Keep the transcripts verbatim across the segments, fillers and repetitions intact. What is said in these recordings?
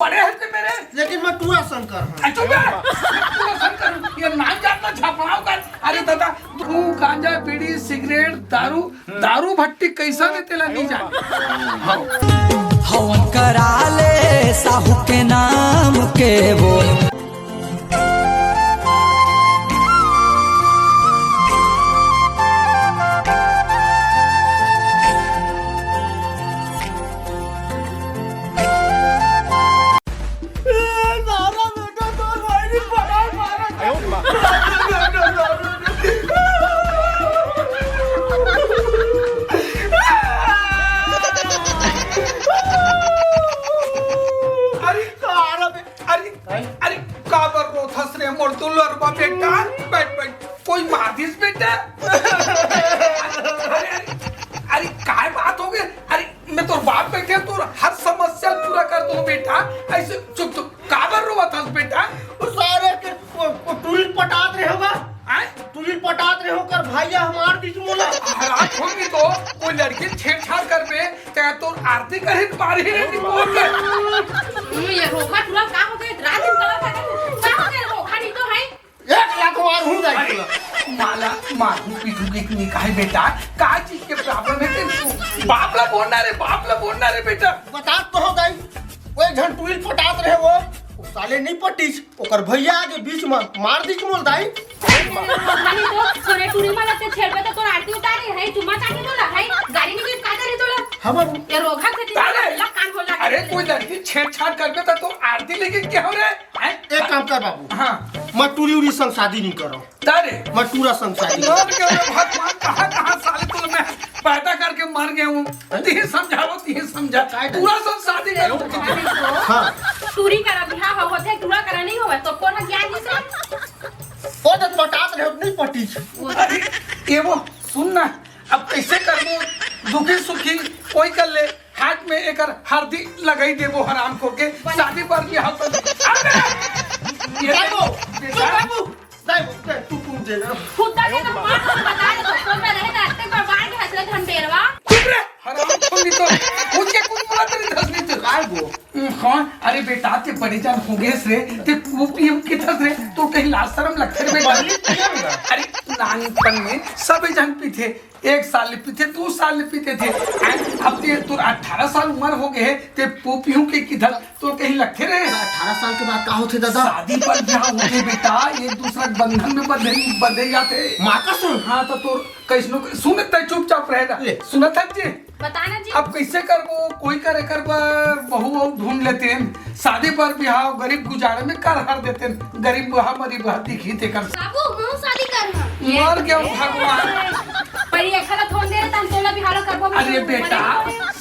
पड़े हे ते मेरे। लेकिन मैं टूरा शंकर हूँ। अच्छा बे, टूरा शंकर, ये नाम जानना छापड़ाओ का। अरे दादा, तू गांजा, बीड़ी, सिगरेट, दारू, दारू भट्टी कैसा ने तेला नहीं जाने। हवन करा ले साहू के नाम के बोल। अरे, का रे बे? अरे, अरे, काबर रोथस रे मोर दुलरवा बेटा? बैठ, बैठ, कोई मार दिस बेटा? अरे, अरे, अरे, काय बात हो गई? अरे, मैं तोर बाप बेटा, तोर हर समस्या पूरा कर दूं बेटा। ऐसे चुप, चुप, काबर रोवत हस बेटा? वो सारे के, वो, वो टूरी पटात रहे होगा। आय? टूरी पटात रहे होकर भैया हमार बीच मोला। हराम होगी तो, कोई लड़की छेड़छाड़ करबे, ते तोर आरती करही त पारही रे, निपोर के। हम्म, ये रोखा टूरा का हो गए? रात दिन गलत है, का हो गए? रोखा नहीं तो है। एक लात मारहूँ दाई तोला। माला, मारहूँ पीटहूँ के निकाहे बेटा, का चीज के problem है तेरे को? बाप ला बोलना रे, बाप ला बोलना रे बेटा। बता तो हो दाई, वो एक झन टूरी पटात रहे वो, वो साले नहीं पटीस, ओकर भैया आगे बीच में मार दीच मोल दाई। नहीं तो, तोरे टूरी में लगते छेड़बे तो तोर आरती उतारे, है चुम्मा चाटी बोला, है गाली नहीं का करे तोला। हाँ बाबू। ये रोखा के दिन अरे, ला कान खोला अरे, कोई लड़की छेड़छाड़ करबे तो तोर आरती लेके क्या हो रहा है? हैं? एक काम कर बाबू। हाँ। मैं टूरी उरी संग शादी नहीं करो। तारे। मैं टूरा संग शादी नहीं मर गया रे भगवान, कहाँ, कहाँ साले को मैं पैदा करके मर गया हूँ। तिही समझाओ, तिही समझा। काय टूरा संग शादी करो। हाँ। टूरी करा बिहाव होथे, टूरा करा नहीं होवे, तो कौन ज्ञान नहीं से? ओ तो पटात रहे, नहीं पटी। अरे, ये वो, सुन ना, अब कैसे करबो? दुखी सुखी कोई कर ले, हाथ में एकर हरदी लगाई देबो हराम को के, शादी पर भी हाथ पर। अबे! ये दाई वो, बेटा। दाई वो, दाई वो, दाई, तू, तू दे ना। खुद का के तो मार को बता दे, तो कोई में रहे ना, अत्ते पर बांध के हंसले हम डेरवा। चुप रे, हराम को नहीं तो, कुछ के कुछ बोला तेरी धसनी तो। काय वो? हम्म, कौन? अरे बेटा, ते बड़े जान हो गए रे, ते वो पीएम के थस रे, तो कहीं लाज शर्म लगथे रे बेटा। पहले पीएम ना। अरे, नानपन में सभी जन पीथे, एक साल ले पीथे, दू साल ले पीथे थे। आय, अब ते तोर अठारह साल उम्र हो गए हे, ते पू पीहू के किधर तोर कहीं लगथे रे? अठारह साल के बाद का होथे दादा? शादी पर ब्याह होथे बेटा, एक दूसरा के बंधन में बंधे, बंधे जाथे। माँ कसम। हाँ, तो तोर कैसनो सुन, ते चुपचाप रहे ना। ले। सुनत हस जी? बताना जी। अब कैसे करबो? कोई करे कर बर बहू वहू ढूंढ लेतेन, शादी पर ब्याह गरीब गुजारे में कर हर देतेन, गरीब बहा मरी बहा दिखी ते कर। बाबू, महू शादी करना। मर गया भगवान। पर ये खला थोन दे रहे, तन तोला बिहाव करबो। अरे बेटा,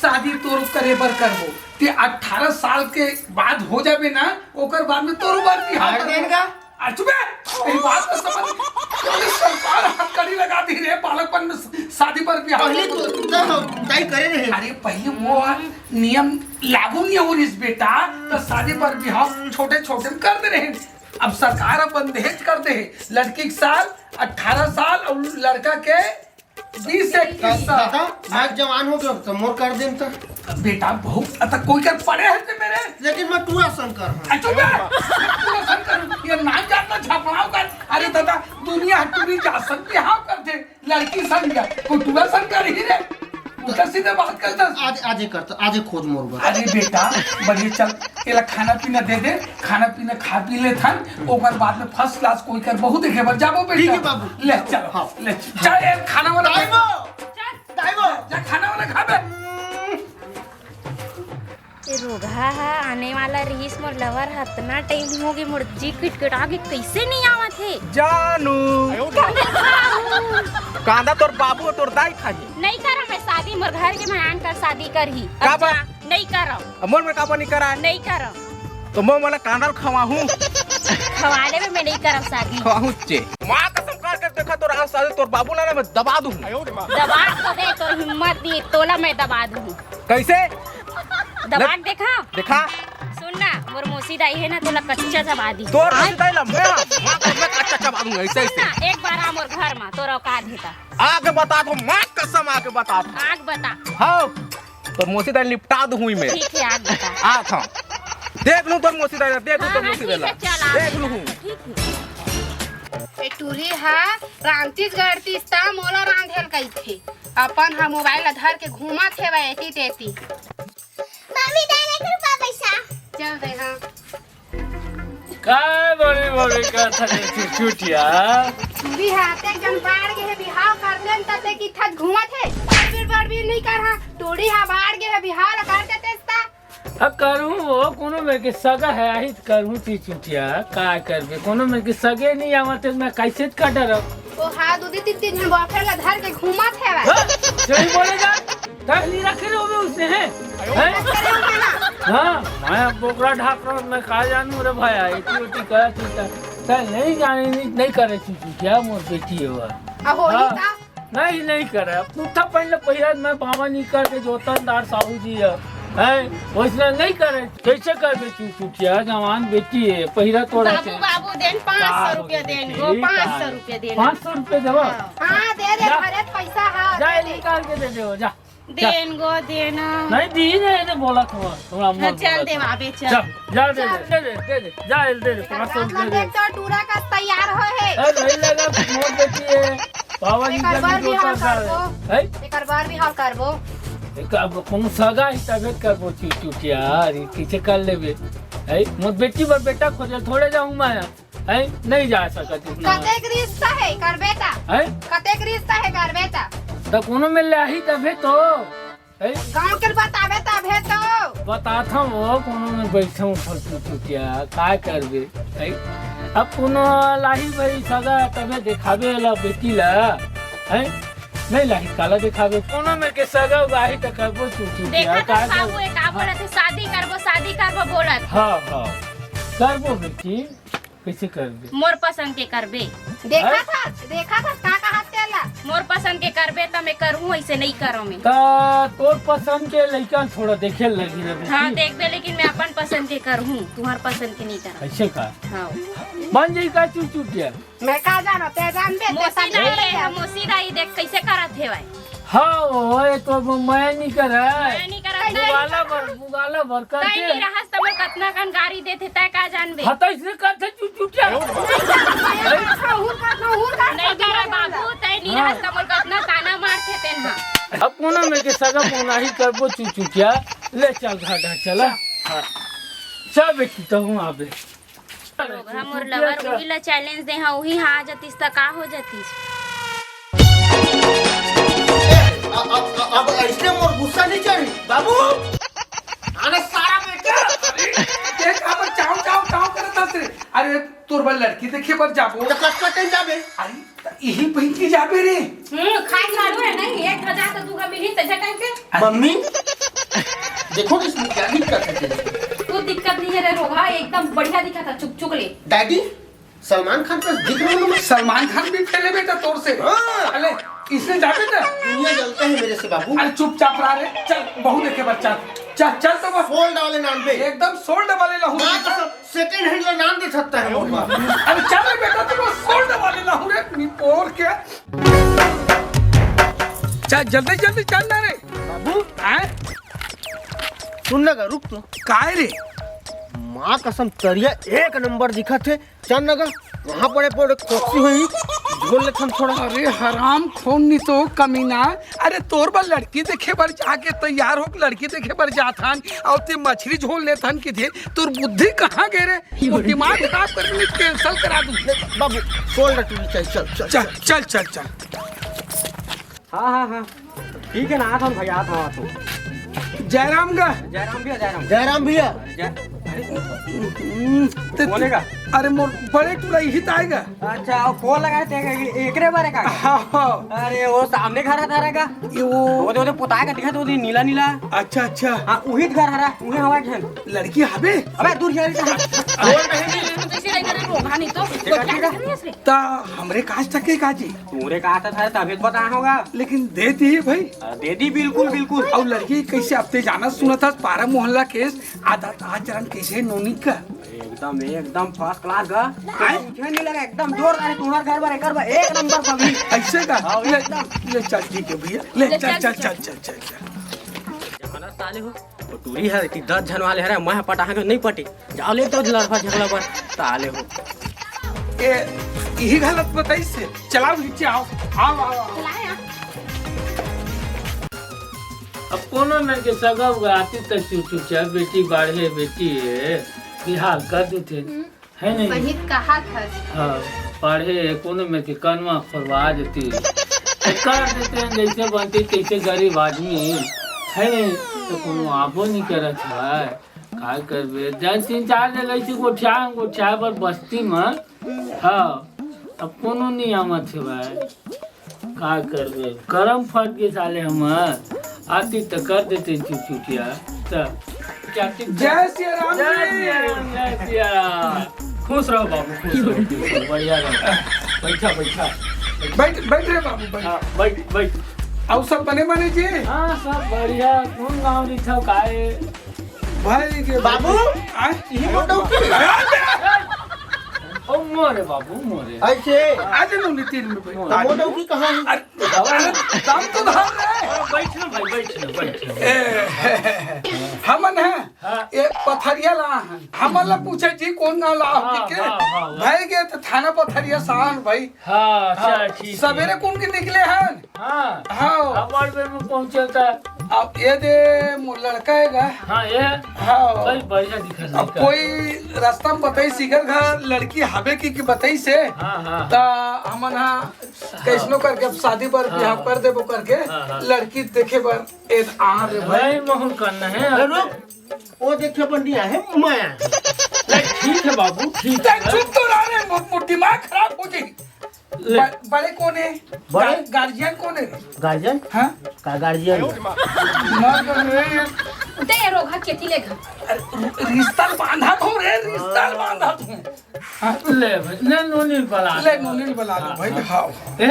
शादी तोर करे बर करबो, ते अठारह साल के बाद हो जाबे ना, ओकर बाद में तोर बर बिहाव करबो। अरे चुप बे, मेरी बात को समझ। अरे सरकार हथकड़ी लगा दी रे, बालकपन में शादी पर ब्याह। पहले तो तय करे रहे। अरे पहले वो नियम लागू नहीं हो रही बेटा, तो शादी पर ब्याह छोटे छोटे में कर दे रहे। अब सरकार अब बंदेज कर दे, लड़की के साल अठारह साल और लड़का के बीस इक्कीस साल। दादा, मैं जवान हो गया, तो मोर कर देन त। बेटा, बहुत अतक कोई कर पड़े हे ते मेरे। लेकिन मैं टूरा शंकर हूँ। अच्छा बे, टूरा शंकर, ये नाम जानना छापड़ाओ का। अरे दादा, दुनिया टूरी जा सकती, हाँ कर दे, लड़की संग या, कोई टूरा शंकर ही रे। उल्टा सीधा बात करता। आज, आज ही करता, आज ही खोज मोर बर। अरे बेटा, बढ़िया चल, एला खाना पीना दे दे, खाना पीना खा पी लेथन, ओकर बाद में first class कोई कर बहू देखे बर जाबो बेटा। ठीक है बाबू। ले चल, हाँ। ले चल, ए, खाना वाना दाई वो, दाई वो। जा खाना वाना खा बे। ए रोगहा हा आने वाला रहीस, मोर lover हा अतना time हो गे, मोर जी किटकिटा गे, कैसे नहीं आवत हे? जानू। कांदा खाहू। कांदा तोर बाबू, तोर दाई खाही। नहीं करा मैं शादी, मोर घर के मेहमान कर शादी करही। अब का बा? जा। नहीं करव। अब मोर में काबर नहीं करा? नहीं करव। तो मोर मोला कांदर खवाहूँ। खवाले में मैं नहीं करव शादी। खवाहूँ चे। माँ कसम करके देखा तोर आज शादी तोर बाबू ला ना मैं दबा दूँ। दबा तो दे, तोर हिम्मत नहीं, तोला मैं दबा दूँ। कैसे? दबा के देखा। देखा। सुन ना, मोर मौसी दाई है ना, तोला कच्चा चबा दी। तोर मौसी दाई ला मैं, माँ कसम मैं कच्चा चबा दूँ ऐसे, ऐसे। सुन ना, एक बार आ मोर घर मा, तोर औकात है ता। आके बता दो, माँ कसम आके बता दो। आके बता। हाँ। तो मौसी दाई निपटा दूँ हुई मैं। ठीक है, आके बता। आ था। देख लूं तोर मौसी दाई ला, देख लूं तोर मौसी दाई ला। देख लूं। ए टूरी हा रांधतिस गढ़तिस ता मोला रांधे ल कहिथे। अपन हा मोबाइल ला धर के घूमत हेवय एती तेती। मम्मी, दे ना एक रुपया पैसा। चल दे, हाँ। काय बड़ी बड़ी कथा दे चुटिया। टूरी हा, ते जन बाढ़ गे हे बिहाव कर देन, त ते किथत घूमत हे। फिर बड़ भी नहीं कर, हाँ। टूरी हा बाढ़ गे हे बिहाव ला कर देते ता। अब करूँ वो, कोनो मेर के सगा हे, आही त करूँ ती चुटिया, काय करबे, कोनो मेर के सगे नहीं आवत हे, मैं कैसे का डरब? ओ हाँ, दू दी तीन तीन झन boyfriend ला धर के घूमत हे। हाँ, सही बोले जा, तक नहीं रखे रहोगे उसने, हैं? हैं? हाँ, मैं बोकरा ढाक रहा हूँ, मैं का जानू रे भाई, इतनी उल्टी करत ही त, त नहीं जाने, नहीं, नहीं करे चुटिया, मोर बेटी हे वो। अब होही हाँ। का? नहीं, नहीं करे। अब पुट्ठा पहले पहिरा मैं बाबा नहीं करके जोतनदार साहू जी है। हैं? वैसना नहीं करे। कैसे करबे तू चुटिया? जवान बेटी हे, पहिरा तोड़ा बाबू, के। बाबू, देन पाँच सौ रुपया देन गो, पाँच सौ रुपया देन। पाँच सौ रुपया देबो? हाँ। हाँ, दे दे, जा। घरे पैसा हा, जा, दे दे। निकाल के दे दे, जा। देन गो, देना। नहीं, दी नहीं, ये बोला थोड़ा, थोड़ा हाँ, मत चल बोला दे, थोड़ा। बाबे, चल। चल, जा, दे दे, चल। दे दे, दे दे, जा, दे दे, एकर पाँच सौ बात रुपया ला दे। देख तो टूरा कस तैयार होय हे। अरे, नहीं लगा, मोर बेटी हे। बाबा जी एकर का बर भी बिहाव करबो। हैं? एकर बर भी बिहाव करबो। एक अब कौन सगा ही तबे करबो चुटिया, अरे कैसे कर लेबे? हैं? मोर बेटी बर बेटा खोजे थोड़े जाऊँ मैं, हैं? नहीं जा सकत इतना। कतेक रिश्ता हे करबे ता? हैं? कतेक रिश्ता हे करबे ता? त कोनो में ले आही तबे तो। हैं? गाँव के बताबे तभे तो। बतात हूँ वो, कोनो में बैठे हूँ फलतू चुटिया, काय करबे? हैं? अब कोनो लाही भाई सगा तबे देखाबे ला बेटी ला, हैं? नहीं लाही काला देखाबे, कोनो में के सगा उगाही त करबो चुटिया, देखा था काय बाबू, करबे? एक आ बोलत हे, शादी करबो, शादी करबो बोलत। हाँ, हाँ, करबो बेटी। कैसे करबे? मोर पसंद के करबे। देखा हैं? था, देखा था, का कहा तेला? मोर पसंद के करबे त मैं करहूँ, ऐसे नहीं करो मैं। त तोर पसंद के लइका थोड़ा देखे लगी ना बेटी। हाँ, देखबे, लेकिन मैं अपन पसंद के करहूँ, तुम्हार पसंद के नहीं करहूँ। ऐसे का? हाँ। बन जाई का चुटिया? मैं का जानो, ते जानबे, ते मौसी दाई, मौसी दाई देख कैसे करत हे भाई। हाँ, ओए तो मैं नहीं करे। मैं नहीं करत, नहीं। मुगाला भर, मुगाला भर करके। तैं नहीं रहस त मोर कतना कन गारी देथे, तैं का जानबे? हाँ, त इसने करथे चुटिया। नहीं करे बाबू, तैं नहीं रहस त मोर कतना ताना मारथे तेन हा। अब कोनो में के सगा मोनाही करबो चुटिया। ले चल घर, घर चला। हाँ। चल बेटी, तहूँ आबे। लोग हा मोर lover, उही ला challenge दे हा, उही हा आ जतिस त का हो जतिस? ए, अ-, अ-, अ-, अब ऐसने मोर गुस्सा नहीं चढ़ी, बाबू। अरे सारा बेटा, अरे, देख, अब चाव, चाव, चाव करत हस रे। अरे, तोर बर लड़की देखे बर जाबो। त कतका time जाबे? अरे, त इही पहिन के जाबे रे। हम्म, खाए चालू है नहीं, एक हजार त दूंगा मिली, तैसे time से। मम्मी, देखो ना इसमें क्या दिक्कत है तेरे को? कोई दिक्कत नहीं है रे रोहा, एकदम बढ़िया दिखा था, चुक चुक ले। डैडी, सलमान खान पर दिख रहा हूँ मैं? सलमान खान भी फेले बेटा तोर से। हाँ। अरे, इसने जाबे त? दुनिया जलता है मेरे से बाबू। अरे चुपचाप रहा रे, चल, बहू देखे बर चल, चल, चल तो बस। Sold वाले नान बे। एकदम sold वाले लहू। माँ कसम, second hand ला नान दे सकता है वो। अरे चल रे बेटा, तू sold वाले लहू रे, निपोर के। चल, जल्दी, जल्दी चल ना रे। बाबू। हैं? सुन ना गा, रुक तो। काय रे? माँ कसम, तरिया एक नंबर दिखत हे। चल ना गा, वहाँ पड़े पड़े कोसी होई, झोल लेथन थोड़ा। अरे हराम खोर नी तो कमीना, अरे तोर बर लड़की देखे बर जाके तैयार हो, लड़की देखे बर जाथन, अउ ते मछरी झोल लेथन किथे, तोर बुद्धि कहाँ गे रे? वो दिमाग खराब करके cancel करा दूँ। बाबू, सोल ना टूरी चाहिए, चल, चल, चल, चल। चल, चल, चल। हाँ, हाँ, हाँ। ठीक है ना, आता हूँ भैया, आता हूँ, आता हूँ। जयराम गा। जयराम भैया, जयराम। जयराम भैया। जय-, हम्म, ते बोलेगा? अरे मोर बड़े टूरा इही त आएगा। अच्छा, और फोन लगाए थे, एकरे बारे का? हाँ, हाँ। अरे, वो सामने घर आता रहेगा। ये वो वो दे, वो दे, पोताए का दिखा, वो दे, नीला, नीला। अच्छा, अच्छा। हाँ, उही घर हरा, उही हवा के। लड़की हबे? अबे, दूर जा, दूर जा। बोल रहे हैं। तो इसे लेकर रोगा नहीं तो। देखा, देखा। ता हमरे काज तक के काजी। तोरे का आता था, तभी तो बताया होगा। लेकिन दे दी भाई। हाँ, दे दी, बिल्कुल, बिल्कुल। अउ लड़की कैसे, अब ते जाना सुना था, पारा मोहल्ला के आदत आचरण कैसे नोनी का? एकदम, एकदम first class गा। आए? मुझे नहीं लगा, एकदम जोरदार है तुम्हारा घर पर, एक बार, एक नंबर सभी। ऐसे का? हाँ, ले, एकदम। ले चल, ठीक है भैया, ले ले चल, चल, चल, चल। चल, चल, चल, चल। जमाना साले हो। वो टूरी हर इतनी दस झन वाले हरे, मैं पटाहा के नहीं पटी। जाओ ले तो लड़फा झगड़ा बर, ताले हो। ए, यही गलत बताइस हे। चलाओ नीचे आओ, आओ, आओ, आओ। चलाया। अब कोनो मन के सगा उगा आती त चुप चुप चाप बेटी बाढ़े बेटी हे, बिहाव कर देते। हम्म। है नहीं? सही कहा था। हाँ, पढ़े कोनो में के कनवा खोलवा देती। तो कर देते हैं जैसे बनती तैसे गरीब आदमी, है नहीं? तो कोनो आबो नहीं करत है। का करबे? जब तीन चार जगह से गोठिया, गोठिया पर बस्ती में, हाँ, अब कोनो नहीं आमत है भाई। का करबे, करम फट गे साले हमर। आती त कर देते चुटचुटिया। त क्या ती-, जय सिया राम जय जी। सिया राम, जय सिया राम। खुश रहो बाबू, खुश रहो, खुश रहो, बढ़िया रहो। बैठा, बैठा। बैठ, बैठ रे बाबू, बैठ। हाँ, बैठ, बैठ। अउ सब बने बने जी? हाँ, सब बढ़िया। कौन गाँव रिथव काहे? भाई के बाबू, आय? ये मोटो की? ओ मोरे बाबू, मोरे। ऐसे? आज नोनी तीर में बैठ। मोरे। मोटो की कहाँ है? अरे, अरे, दम तो धर रे। अरे, बैठ ना भाई, बैठ ना, बैठ ना। ए, हमन है, हाँ। ए, पथरिया ला हन। हमन ला पूछे जी, कौन गाँव ला हो, हाँ, ठीक है? हाँ, हाँ, हाँ। भाई के तो थाना पथरिया सान भाई। हाँ, अच्छा, हाँ, ठीक है। सवेरे कौन के निकले हन? हाँ। हाँ। अब्बड़ बेर में पहुँचता। अब ये दे मो-, लड़का हे गा। हाँ, ये। हाँ। बड़ी बढ़िया दिखत अब लड़का। कोई रास्ता में बताइस, इकर घर लड़की हवे कि, कि बताइस हे। हाँ, हाँ। त हमन हा कैसनो करके अब शादी बर हाँ। बिहाव कर देबो करके हाँ, हाँ। लड़की देखे बर ए आ रे भाई। भाई, मोहन करना है। अरे रुक, वो देखे बंडी आहे, मैं। नहीं, ठीक है बाबू, ठीक ते है। चुप तो रह रे, मो-, मो-, दिमाग खराब हो जाई। ले। ब-, बड़े कौन है? बड़े? गा-, गार्जियन कौन है? गार्जियन? हाँ? का गार्जियन? मर गए रे। ते ये रोगा केती ले घर। अरे, रिश्ता बांधा तो रे, रिश्ता बांधा तू। हाँ। ले भाई, ले नोनी बला ले। नोनी बला लो भाई, हाँ। ए,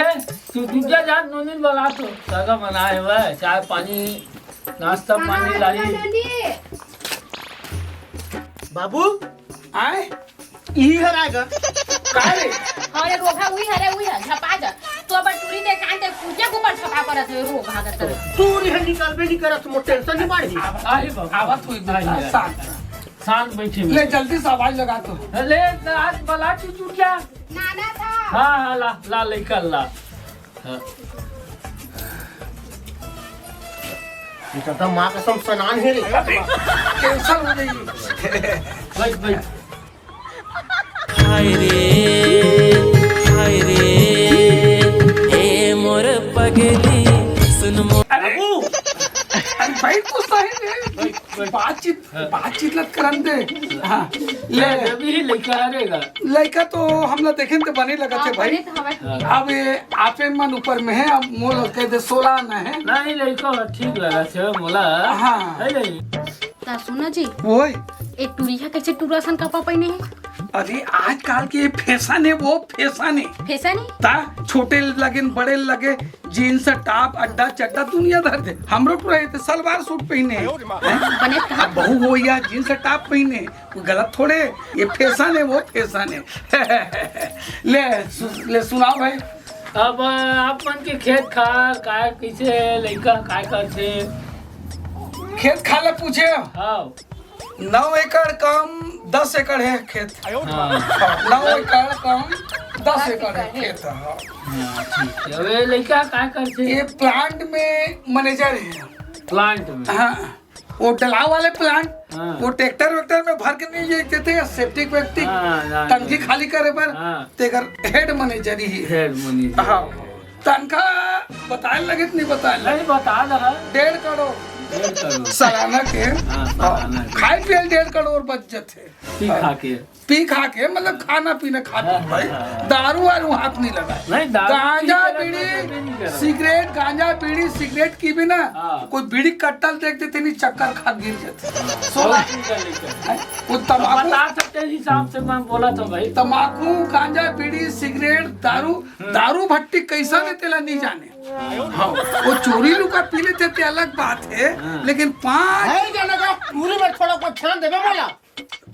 तू दूजा जा, नोनी बला तो। सगा बनाए हुए, चाय पानी, नाश्ता पानी लाई। बाबू, आए? इही हर आएगा। का रे? अरे रोगा उही हरे, उही हर, झपा जा। तो अब टूरी दे कान ते पूजे के ऊपर झपा परत हे, रोगा का तरह। तू इहे निकलबे नहीं करत, मोर टेंशन नहीं बढ़ी। आही बाबू। आवत हुई, आही है। शांत। शांत बैठे ले, में। जल्दी से आवाज लगा तो। ले, आज बला चुचुटिया। नाना था। हाँ, हाँ, ला, ला, लेकर ला। हाँ। ये तो माँ कसम सनान है रे। अबे, कैंसिल हो गई। बैठ, बैठ। हाय रे, हाय रे, ए मोर पगली, सुन मोर अरे, अरे भाई, तो सही में बातचीत, हाँ। बातचीत लत करन दे। हाँ, ले। हाँ, जब ही लइका हरेगा। लइका तो हमला देखे त बने लगत हे हाँ, भाई। बने तो हवे। हाँ। अब ये आपे मन ऊपर में है, अब मोल कह दे सोलह न है। नहीं, लइका ठीक लगत हे मोला। हाँ। है नहीं? ता सुना जी, ओए। एक टुरी ह कैसे टुरा सन कपड़ा पहिने हे? अरे आजकल के फैशन हे वो, फैशन हे। फैशन हे? ता छोटे लगे न बड़े लगे, जींस टॉप, अड्डा चड्डा दुनिया धर दे। हमरो टुरा हे त सलवार सूट पहिने हे। बने कहा? अब बहू हो या जींस टॉप पहिने, वो गलत थोड़े, ये फैशन हे वो, फैशन हे। ले सु-, ले सुनाओ भाई। अब आप मन के खेत खार काय, कैसे हे, लइका काय करथे? खेत खार ला पूछे? हाँ। नौ एकड़ कम दस एकड़ हे खेत। हाँ। नौ एकड़ कम दस एकड़ हे खेत, हाँ। हाँ, ठीक हे। अबे लइका काय करथे? ये प्लांट में मैनेजर हे। प्लांट में? हाँ। वो डलाव वाले प्लांट, हाँ। वो ट्रैक्टर वैक्टर में भर के नहीं लेके देथे, सेप्टिक वेप्टिक, हाँ, हाँ, टंकी हाँ। खाली करे बर, हाँ। तेकर हेड मैनेजर ही हे। Head manager. हाँ। तनखा बताए लगे त नहीं बताए लगे? नहीं, बता दहा। डेढ़ करोड़। डेढ़ करोड़। सालाना के। हाँ, सालाना के। खाए पिए ल डेढ़ करोड़ बच जथे। पी खा के। पी खा के, मतलब खाना पीना खा पी हाँ, भाई, हाँ, हाँ। दारू वारू हाथ नहीं लगाए। नहीं, दारू गांजा, पी के बीड़ी, नहीं करना। सिगरेट, गांजा, बीड़ी, सिगरेट की भी ना, हाँ। कोई बीड़ी कट्टा ल देख देथे नहीं, चक्कर खा गिर जाथे। हाँ, सोला। बहुत चिंता लेकर। हैं? वो तमाकू बता सकते हैं हिसाब से मैं बोला था भाई। तमाकू, गांजा, बीड़ी, सिगरेट, दारू, हम्म। दारू भट्टी कैसा ने तेला नहीं जाने। हाँ, वो चोरी लुका पी लेथे ते अलग बात हे, हाँ। लेकिन पाँच नहीं जाने का, पूरी में थोड़ा को छान देबे बोला।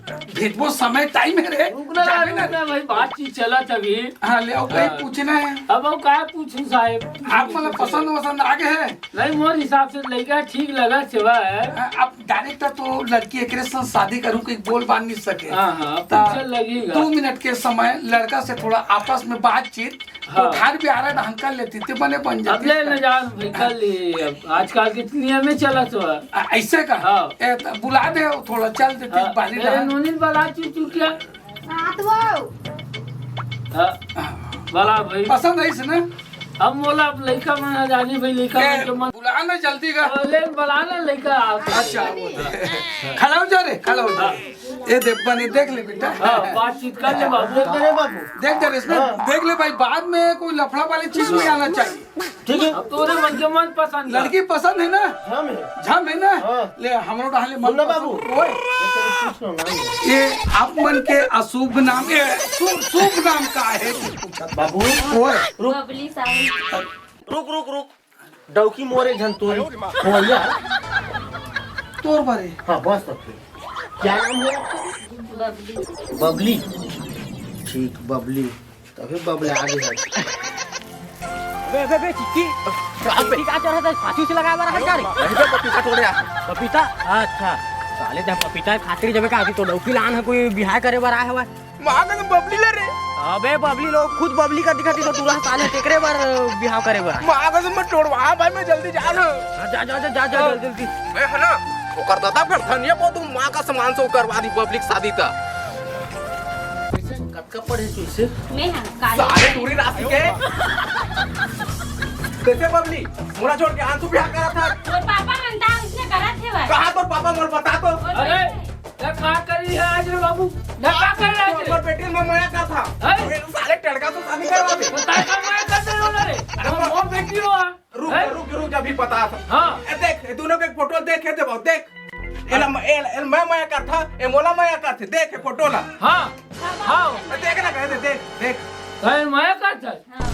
भेजबो, समय टाइम हे रे। रुक ना, जाबे ना। रुक ना भाई, बातचीत चलत अभी। हाँ, ले, अउ कहीं हाँ। पूछना हे? अब अउ का पूछूं साहेब? आप मतलब पसंद वसंद आगे हे? नहीं, मोर हिसाब से लइका ठीक लगत हे। हाँ, अब डायरेक्ट तो लड़की एकरे संग शादी करूं, कोई बोल बांध नहीं सके। हाँ, हाँ, अब ता पूछे लगेगा। दो मिनट के समय लड़का से थोड़ा आपस में बातचीत, हाँ। कोठार भी आ रहा ढंग कर लेती, ते बने बन अब जाती ले इसका। न जान भाई, कर ली। अब आजकल के नियम में चलत हे। आ, ऐसे का? हाँ। ए, त बुला दे, वो थोड़ा चल देती, हाँ, बाली ए, डहान। नोनी बला चुप चुप क्या? सात वो। हाँ, बला भाई। पसंद हे इसने? अब मोला अब लइका मन आ जानी भाई, लइका ए, मन के मन। बुला ना जल्दी का। अ, ले बला ना लइका। अच्छा, वो तो। खड़ा हो जा रे, खड़ा हो जा। हाँ। ए दे, बने देख ले बेटा। हाँ, बातचीत कर ले बाबू। देख ले रे बाबू। देख दे रे इसमें, हाँ। देख ले भाई, बाद में कोई लफड़ा वाली चीज नहीं आना चाहिए। ठीक है। अब तोरे मन के मन पसंद का। लड़की पसंद हे ना? झम हे। झम हे ना? हाँ। ले, हमरो डहान ले मन सुन ना पसंद। बाबू। ओए। ये तेरे पूछ लो ना। ये आप मन के अशुभ नाम, ये शुभ, शुभ नाम का हे? बाबू। ओए। रुक। बबली साहू। रुक, रुक, रुक। डौकी मोरे झन तोरी। हो भैया। तोर बारे। हाँ, बस तो फिर। क्या नाम है आपका? बबली। बबली। ठीक, बबली। तभी बबली आगे है। अबे, अबे, अबे, चिक्की। अबे। चिक्की का चढ़ा था? फांसी से लगाए वाला है क्या रे? नहीं बे, पपीता तोड़े आ। पपीता? अच्छा। साले जब पपीता खातिर जबे का आती तो डौकी लान है, कोई बिहाय करे बर आए हवय। माँ कसम बबली ला रे। अबे बबली लोग खुद बबली का दिखती तो टूरा साले तेकरे बर बिहाव करे बर। माँ कसम मैं तोड़वा भाई, मैं जल्दी जा रहा हूँ। हाँ, जा, जा, जा, जा, जा, हाँ। जल्दी, जल्दी। मैं है ना, ओकर दादा फिर धनिया बहुत माँ का सामान से करवा दी बबली की शादी था। कैसे? कतका पढ़े तू इसे? मैं हाँ, काले। सारे दूरी राशि के। कैसे बबली? मोला छोड़ के आंसू ब्याह करा था। तोर पापा मन था, उसने करा थे भाई। कहाँ तोर पापा मोला बता तो? और अरे, ये का कर रही है आज रे बाबू? ये का कर रहा है आज रे? मोर बेटी में मया का था। हैं? ये साले टड़का तो शादी करवा दे। तो तार का मया कर दे रहा रे? अरे वो मोर बेटी हो, हाँ। रुक, हैं? रुक, रुक, अभी बता था। हाँ। ए, देख, ये दोनों के फोटो देख, ये देखो, देख। एला, ए, ए, मैं मया कर था, ए मोला मया कर थे, देख, ये फोटो ला। हाँ, हाँ। ए, देख ना, कहे दे, देख, देख। कहे मया कर था? हाँ।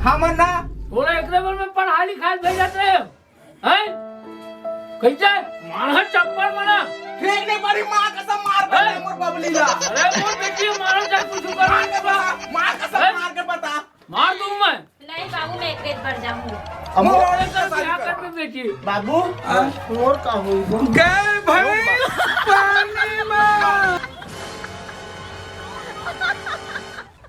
हाँ, मन ना। तोरा एकरे बर में पढ़ाई लिखाई भेजत रहे। हैं? कैसे? मारा चप्पल मारा। फेंक दे बड़ी माँ कसम मार दे हैं? मोर बबली ला। अरे मोर बेटी मारा चाहे कुछ कर मार के बता, माँ कसम हैं? मार के बता। मार दूं मैं। नहीं बाबू, मैं एक रेत भर जाऊंगी। अब मोर मोर औरत का शादी बियाह कर। कर दे बेटी। बाबू, हाँ। मोर का होई गो? गए भाई पानी में।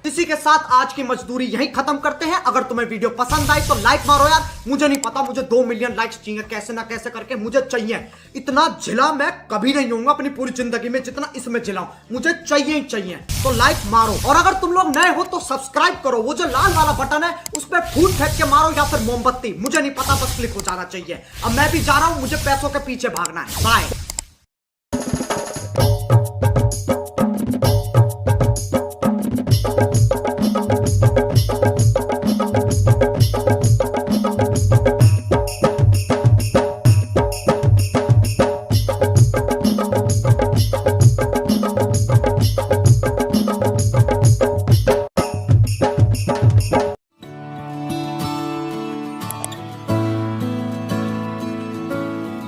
इसी के साथ आज की मजदूरी यहीं खत्म करते हैं। अगर तुम्हें वीडियो पसंद आई तो लाइक मारो यार, मुझे नहीं पता, मुझे दो मिलियन लाइक्स चाहिए, कैसे ना कैसे करके मुझे चाहिए। इतना झिला मैं कभी नहीं होऊंगा अपनी पूरी जिंदगी में जितना इसमें झिला हूं, मुझे चाहिए ही चाहिए। तो लाइक मारो, और अगर तुम लोग नए हो तो सब्सक्राइब करो, वो जो लाल वाला बटन है उस पर फूट फेंक के मारो या फिर मोमबत्ती, मुझे नहीं पता, बस क्लिक हो जाना चाहिए। अब मैं भी जा रहा हूं, मुझे पैसों के पीछे भागना है। बाय।